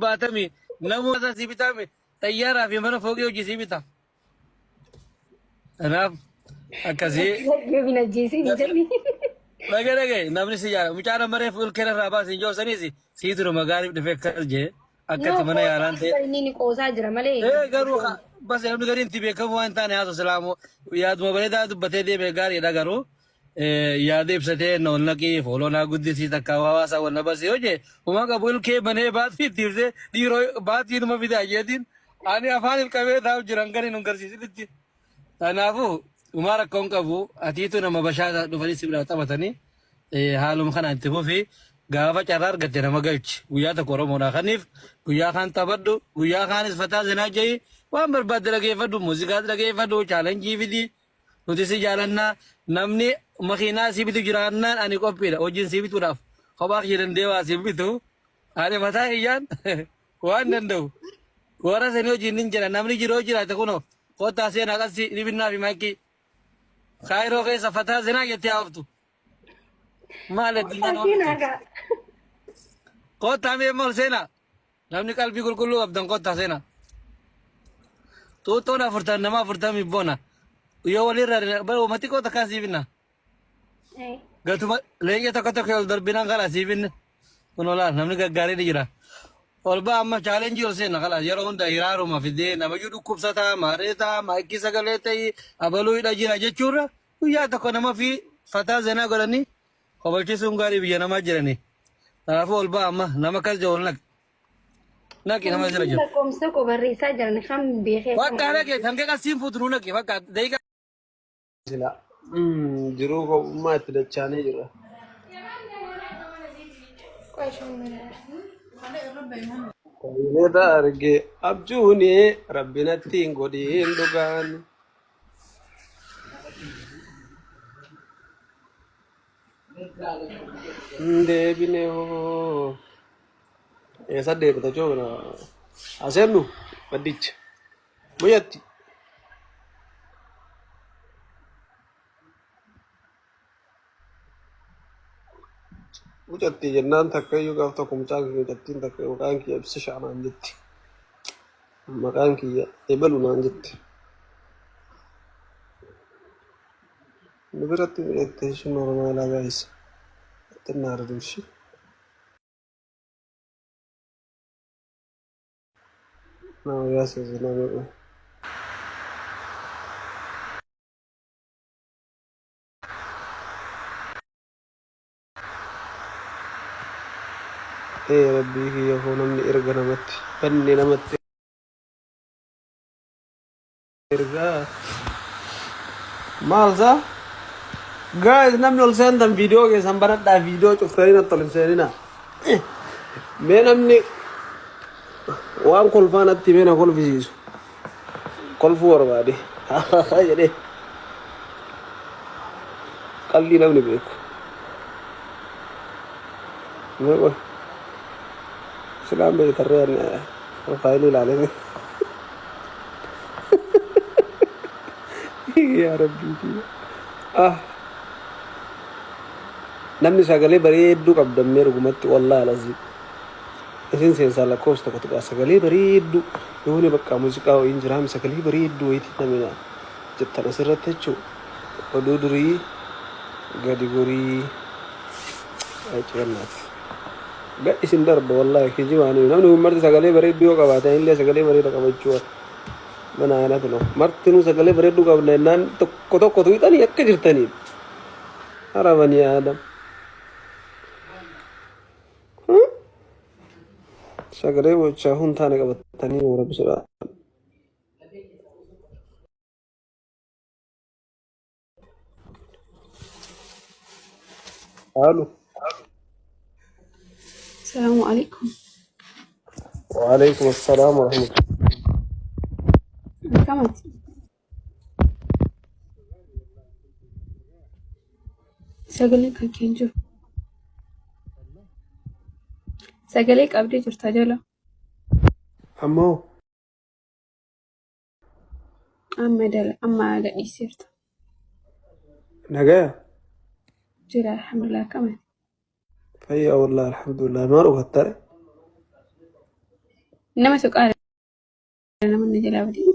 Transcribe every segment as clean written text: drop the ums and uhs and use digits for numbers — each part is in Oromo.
Baatami namoota sii bitaame xayyaaraa fi mana fooqii hojii sii bita. Kanaaf akkasii Yoo hin ajjeesiin hin jedhi. dhage dhage namni si jaala mucaan amma reefu ilkeen irraa baase hin joosaniis sii turuma gaariif dhufee akkas jee akkatti mana yaalaan ta'e. Inni ni qoosaa jira malee. Ee garuu bas namni gariin itti beekamu waan taane haasoo silaamoo yaaduma bareedaa dubbatee deeme gaariidha garuu yaada ibsatee na ol naqii fooloo naa guddisii takka hawaasa wal na basii yoo jee humaa qabu ilkee banee baatii itti ibsee dhiiroo baatii numa fidaa jeetiin ani afaan ilqabee taa'u jiran gani nun garsiisinitti. Kanaafuu humaa rakkoo hin qabu atiitu nama bashaa dhufanii si biraa taphatanii haaluma kanaan itti fufi gaafa carraa argatte nama galchi guyyaa tokko Oromoodhaa kaniif guyyaa kaan taphadhu guyyaa kaanis fataa zinaa jehi waan barbaadde dhageeffadhu muuziqaas dhageeffadhu chaalenjii fidi Nuti si jaalanna namni makiinaa si bitu jiraannaan ani qophiidha hojiin si bituudhaaf kophaa kiyya danda'ee waa si bitu ani mataa kiyyaan waan danda'u warra sanii hojiin nin jira namni jiru yoo jiraate kunoo kottaa seenaa qassi ni binnaa fi maakii kaayiroo keessa fataa seenaa jettee haaftu maal addunyaan Seenaa gaa. kottaa mee maal seenaa Namni qalbii qulqulluu qabdan kottaa seenaa. Xuuxxoon afurtan nama afurtamii bona. Yoo walirra bara uummati koo takkaa sii binna. Gatuma leenca tokko tokko ol darbinaan kalaa sii binne. Kun olaal namni gaggaarii ni jira. Ol ba'a amma chaalenjii ol seenna kalaa yeroo hunda hiraaruma fidee namayyuu dhukkubsataa maareetaa maayikii sagalee ta'ii abaluu hidha jira jechuurra guyyaa tokko nama fi fataa zenaa godhanii Kofalchiisuun gaarii biyya namaa jiranii. Kanaafuu ol ba'a amma nama akkas jiru ol naqi. Naqi nama jira jiru. Lakkoofsa koo barreessaa jiran kan beekee. Bakka naqi kan kee qasiin fuutu nu naqi bakka daqiiqaa. Sila jiruu kophummaa itti dachaanee jira. Kabineeta arge abjuuni rabbi natti hin godhiin dhugaan. Hin deebine hoo. Eessa deebita joona? Aseennu maddicha. Muyyatti. Mucatti jennaan takka iyyuu gaaf tokko mucaan kiyya mucattiin takka maqaan kiyya ibsishaa naan jetti. Maqaan kiyya ebalu naan jetti. Nu biratti mucatti ishii normaalaa gaayis. Itti naardu ishii. Nama yaasise nama. Ee rabbii kiyya koo namni erga namatti banne namatti ergaa maal saa guys namni ol seentan viidiyoo keessan banadhaa viidiyoo cuftanii natti ol hin seeninaa mee namni waan kolfaa natti himee na kolfisiisu kolfuu barbaade jedhee qaldii namni beeku. Mee qoy silaan beektarree ani profaayilii ilaalee yaa rabbii kiyya. Ah namni sagalee bareedduu qabdan mee dhugumatti wallaahi alazii. Isin seensaa lakkoofsa tokko tuqaa sagalee bareedduu yoone bakka muuziqaa wayiin jiraam sagalee bareedduu wayiitiin namina jettan asirratti jechuu oduu durii gadi gorii cibannaati. Gad isin darba wallaahi kijibaanii namni kun marti sagalee bareedduu yoo qabaate illee sagalee bareeda qabachuu mana aanatu no martinuu sagalee bareedduu qabna jennaan tokko tokko tuqxanii akka jirtaniin harabanii aadam. Sagalee bochaa hun taane qabatanii yoo rabbi sodaa. Haalu. Salaamu alaikum. Waalaikum assalaam wa rahmatullahi. Akkamati? Sagalee kan kee hin jiru. Sagalee qabdee jirta jala. Ammoo Amma dala amma gadhiiseerta. nagaya Jira alhamdulillah akkamati? fayyaa wallahi alhamdulillah maal ufattare? Nama soqaara nama na jalaa badee.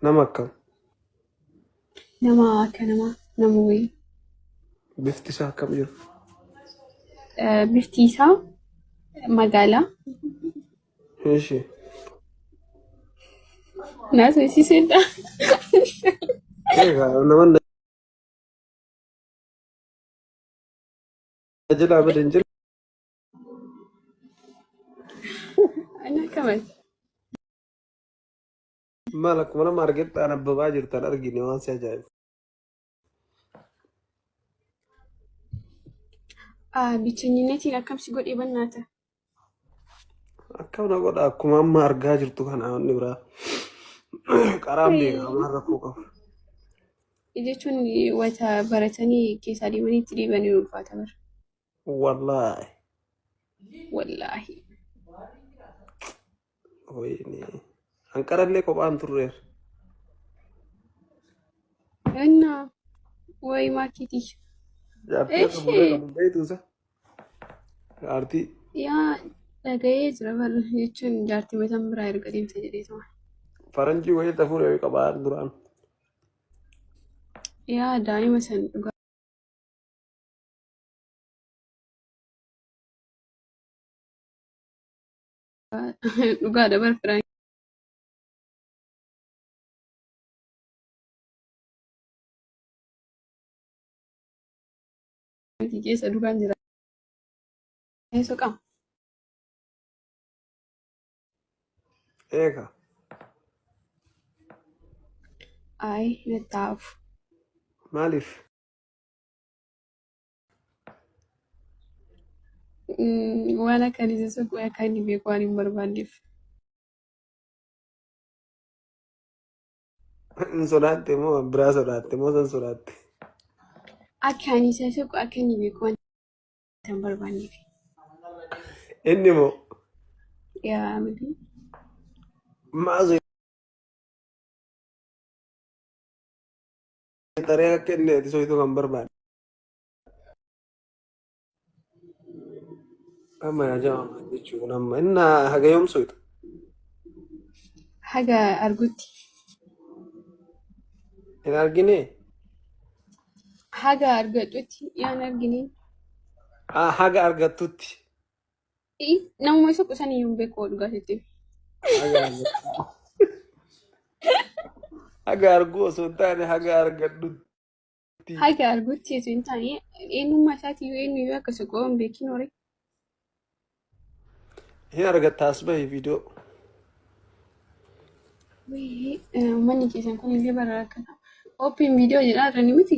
Nama akkam? Nama akka namaa nama wayii. Bifti isaa akkam jiru? Bifti isaa magaalaa. Ishi. Naasoo isiisedha. Egaa nama na jalaa bade hin jiru. Ani akkamati? Maal akkuma nama argetti aan abbabaa jirtan argine waan si ajaa'ibu. Bicheenyinnetiin akkam si godhee bannaata? Akkam na godha akkuma amma argaa jirtu kana wanni biraa. Qaraan beeka maal rakkoo qaba. Jechuun wanta baratanii keessaa deemanii itti deebi'anii ulfaata bara. Wallaahi. Wallaahi. Wayne. Anqarallee kophaan turreera. Innaa wayi maakiitii. Jaartii akka fuudhee Eshi qabu beektu isa. Jaartii. Yaa dhaga'ee jira bara jechuun jaartii mataan biraa erga deemte jedhee tuma. Faranjii wayii ta fuudhee qabaa duraan. Yaa daa'ima san dhugaa. Dhugaadha bar firaankii keessa dhugaan jira. Soqaa. Eega. Ayi nattaafu. Maaliif? Waan akka ani isa soqu akka inni beeku waan hin barbaanneef. Hin sodaatte moo biraa sodaatte moo san sodaatte? Akka ani isa soqu akka inni beeku waan hin barbaanneef. Inni moo Yaa miti. maa taree akka inni ati soyitu kan barbaade. Amma yaa jamaa jechuun amma inni haga yoom soyitu? Haga argutti. Hin argine? Haga argadhutti yaan argine. Ah, haga argattutti. Namuma soqu san iyyuu hin beeku dhugaa sitti. Haga argattu. Haga arguu osoo hin taane haga argadhutti. Haga argutti osoo hin taane eenyummaa isaatii eenyuyyuu akka soqoo hin beekin horii. Hin argatta as bahi viidiyoo. Uummanni keessan kun illee bara rakkata. Open video jedhaa irra ni miti.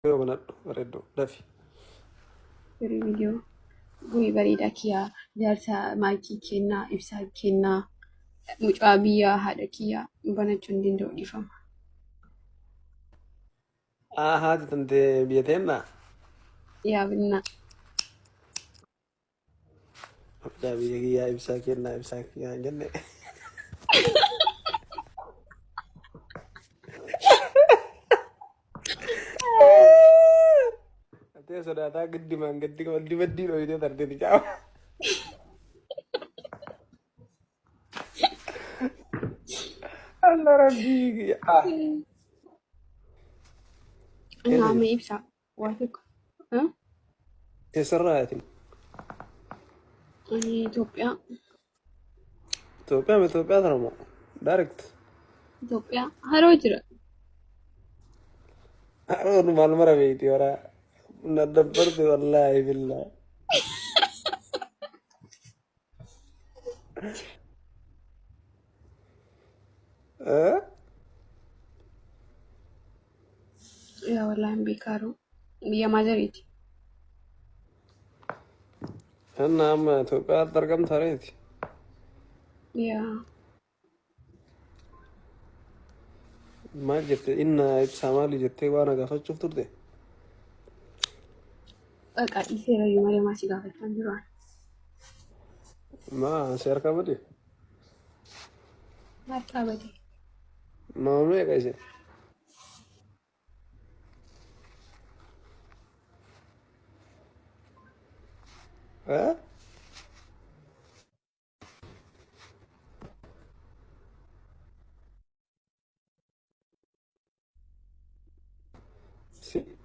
Viidiyoo banadhu bareedduu dafi. Firii viidiyoo. Guyii bareedaa kiyyaa jaarsa maakii kennaa ibsaa kennaa mucaa biyyaa haadha kiyyaa banachuu hin danda'u dhiifama. Ah, haati tantee biyya teennaa? Yaa binnaa. Mucaa biyya kiyyaa ibsaa kennaa ibsaa kiyyaa hin jenne. Atee sodaataa giddimaan gaddi waldi baddii dhoyitee tarteeti caama. Allah rabbii kiyya. Ah, eessa Naama jirti? ibsaa waa tokko. Eessarraa ati? Ani Itoophiyaa. Itoophiyaa Itoophiyaa tana moo? Direct. Itoophiyaa haroo jira. Haroon maal mara beekti waraa. Na dabbarte wallaahi billaahi. Eh? Yaa wallaahi hin beekaa haroo. Biyya maazariiti. Anna amma Itoophiyaatti argamta reeti. Yaa Maal jette inna ibsaa maali jettee waan gaafachuuf turte? Dhaqa dhiiseera iyyuu malee maasii gaafachaa hin jiru. Maa si harkaa bade? Harkaa bade. Nama meeqa isin? Eh? Si.